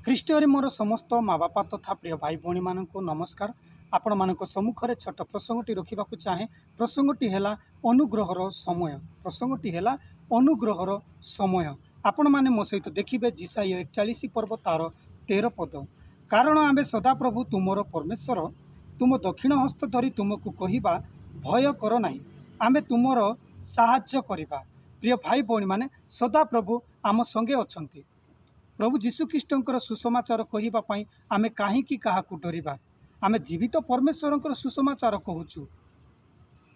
ଖ୍ରୀଷ୍ଟରେ ମୋର ସମସ୍ତ ମା ବାପା ତଥା ପ୍ରିୟ ଭାଇ ଭଉଣୀମାନଙ୍କୁ ନମସ୍କାର। ଆପଣମାନଙ୍କ ସମ୍ମୁଖରେ ଛୋଟ ପ୍ରସଙ୍ଗଟି ରଖିବାକୁ ଚାହେଁ। ପ୍ରସଙ୍ଗଟି ହେଲା ଅନୁଗ୍ରହର ସମୟ। ପ୍ରସଙ୍ଗଟି ହେଲା ଅନୁଗ୍ରହର ସମୟ। ଆପଣମାନେ ମୋ ସହିତ ଦେଖିବେ ଯିଶାଇୟ 41 ପର୍ବ ତାର 13 ପଦ। କାରଣ ଆମ୍ଭେ ସଦାପ୍ରଭୁ ତୁମର ପରମେଶ୍ୱର ତୁମ ଦକ୍ଷିଣ ହସ୍ତ ଧରି ତୁମକୁ କହିବା, ଭୟ କର ନାହିଁ, ଆମେ ତୁମର ସାହାଯ୍ୟ କରିବା। ପ୍ରିୟ ଭାଇ ଭଉଣୀମାନେ, ସଦାପ୍ରଭୁ ଆମ ସଙ୍ଗେ ଅଛନ୍ତି। ପ୍ରଭୁ ଯୀଶୁଖ୍ରୀଷ୍ଟଙ୍କର ସୁସମାଚାର କହିବା ପାଇଁ ଆମେ କାହିଁକି କାହାକୁ ଡରିବା? ଆମେ ଜୀବିତ ପରମେଶ୍ୱରଙ୍କର ସୁସମାଚାର କହୁଛୁ।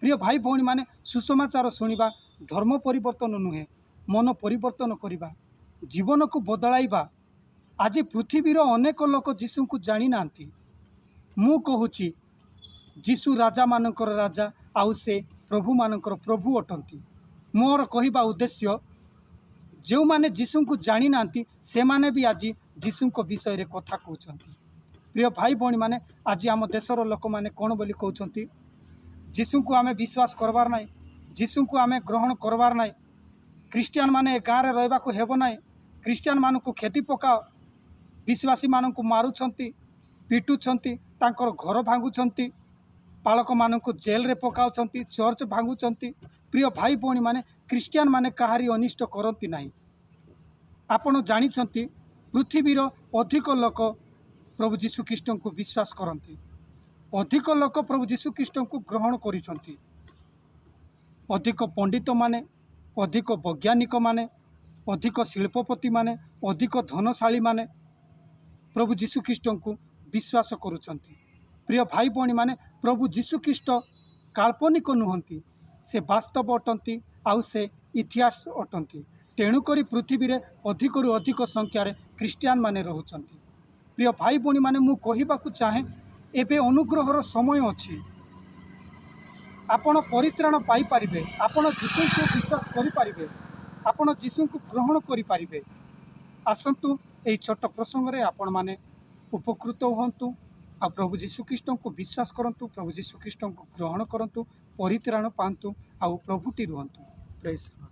ପ୍ରିୟ ଭାଇ ଭଉଣୀମାନେ, ସୁସମାଚାର ଶୁଣିବା ଧର୍ମ ପରିବର୍ତ୍ତନ ନୁହେଁ, ମନ ପରିବର୍ତ୍ତନ କରିବା, ଜୀବନକୁ ବଦଳାଇବା। ଆଜି ପୃଥିବୀର ଅନେକ ଲୋକ ଯୀଶୁଙ୍କୁ ଜାଣିନାହାନ୍ତି। ମୁଁ କହୁଛି, ଯୀଶୁ ରାଜାମାନଙ୍କର ରାଜା ଆଉ ସେ ପ୍ରଭୁମାନଙ୍କର ପ୍ରଭୁ ଅଟନ୍ତି। ମୋର କହିବା ଉଦ୍ଦେଶ୍ୟ, ଯେଉଁମାନେ ଯୀଶୁଙ୍କୁ ଜାଣିନାହାନ୍ତି, ସେମାନେ ବି ଆଜି ଯୀଶୁଙ୍କ ବିଷୟରେ କଥା କହୁଛନ୍ତି। ପ୍ରିୟ ଭାଇ ଭଉଣୀମାନେ, ଆଜି ଆମ ଦେଶର ଲୋକମାନେ କ'ଣ ବୋଲି କହୁଛନ୍ତି? ଯୀଶୁଙ୍କୁ ଆମେ ବିଶ୍ୱାସ କରବାର ନାହିଁ, ଯୀଶୁଙ୍କୁ ଆମେ ଗ୍ରହଣ କରବାର ନାହିଁ, ଖ୍ରୀଷ୍ଟିଆନ ମାନେ ଏ ଗାଁରେ ରହିବାକୁ ହେବ ନାହିଁ, ଖ୍ରୀଷ୍ଟିଆନମାନଙ୍କୁ ଖେଦି ପକାଅ। ବିଶ୍ୱାସୀମାନଙ୍କୁ ମାରୁଛନ୍ତି, ପିଟୁଛନ୍ତି, ତାଙ୍କର ଘର ଭାଙ୍ଗୁଛନ୍ତି, ପାଳକମାନଙ୍କୁ ଜେଲରେ ପକାଉଛନ୍ତି, ଚର୍ଚ୍ଚ ଭାଙ୍ଗୁଛନ୍ତି। ପ୍ରିୟ ଭାଇ ଭଉଣୀମାନେ, ଖ୍ରୀଷ୍ଟିଆନ ମାନେ କାହାରି ଅନିଷ୍ଟ କରନ୍ତି ନାହିଁ। ଆପଣ ଜାଣିଛନ୍ତି, ପୃଥିବୀର ଅଧିକ ଲୋକ ପ୍ରଭୁ ଯୀଶୁଖ୍ରୀଷ୍ଟଙ୍କୁ ବିଶ୍ୱାସ କରନ୍ତି। ଅଧିକ ଲୋକ ପ୍ରଭୁ ଯୀଶୁଖ୍ରୀଷ୍ଟଙ୍କୁ ଗ୍ରହଣ କରିଛନ୍ତି। ଅଧିକ ପଣ୍ଡିତମାନେ, ଅଧିକ ବୈଜ୍ଞାନିକମାନେ, ଅଧିକ ଶିଳ୍ପପତିମାନେ, ଅଧିକ ଧନଶାଳୀମାନେ ପ୍ରଭୁ ଯୀଶୁଖ୍ରୀଷ୍ଟଙ୍କୁ ବିଶ୍ୱାସ କରୁଛନ୍ତି। ପ୍ରିୟ ଭାଇ ଭଉଣୀମାନେ, ପ୍ରଭୁ ଯୀଶୁଖ୍ରୀଷ୍ଟ କାଳ୍ପନିକ ନୁହନ୍ତି, ସେ ବାସ୍ତବ ଅଟନ୍ତି ଆଉ ସେ ଇତିହାସ ଅଟନ୍ତି। ତେଣୁକରି ପୃଥିବୀରେ ଅଧିକରୁ ଅଧିକ ସଂଖ୍ୟାରେ ଖ୍ରୀଷ୍ଟିଆନ ମାନେ ରହୁଛନ୍ତି। ପ୍ରିୟ ଭାଇ ଭଉଣୀମାନେ, ମୁଁ କହିବାକୁ ଚାହେଁ, ଏବେ ଅନୁଗ୍ରହର ସମୟ ଅଛି। ଆପଣ ପରିତ୍ରାଣ ପାଇପାରିବେ। ଆପଣ ଯୀଶୁଙ୍କୁ ବିଶ୍ୱାସ କରିପାରିବେ। ଆପଣ ଯୀଶୁଙ୍କୁ ଗ୍ରହଣ କରିପାରିବେ। ଆସନ୍ତୁ, ଏହି ଛୋଟ ପ୍ରସଙ୍ଗରେ ଆପଣମାନେ ଉପକୃତ ହୁଅନ୍ତୁ ଆଉ ପ୍ରଭୁ ଯୀଶୁଖ୍ରୀଷ୍ଟଙ୍କୁ ବିଶ୍ୱାସ କରନ୍ତୁ, ପ୍ରଭୁ ଯୀଶୁଖ୍ରୀଷ୍ଟଙ୍କୁ ଗ୍ରହଣ କରନ୍ତୁ, ପରିତ୍ରାଣ ପାଆନ୍ତୁ ଆଉ ପ୍ରଭୁଠି ରୁହନ୍ତୁ। ପ୍ରେଜ୍।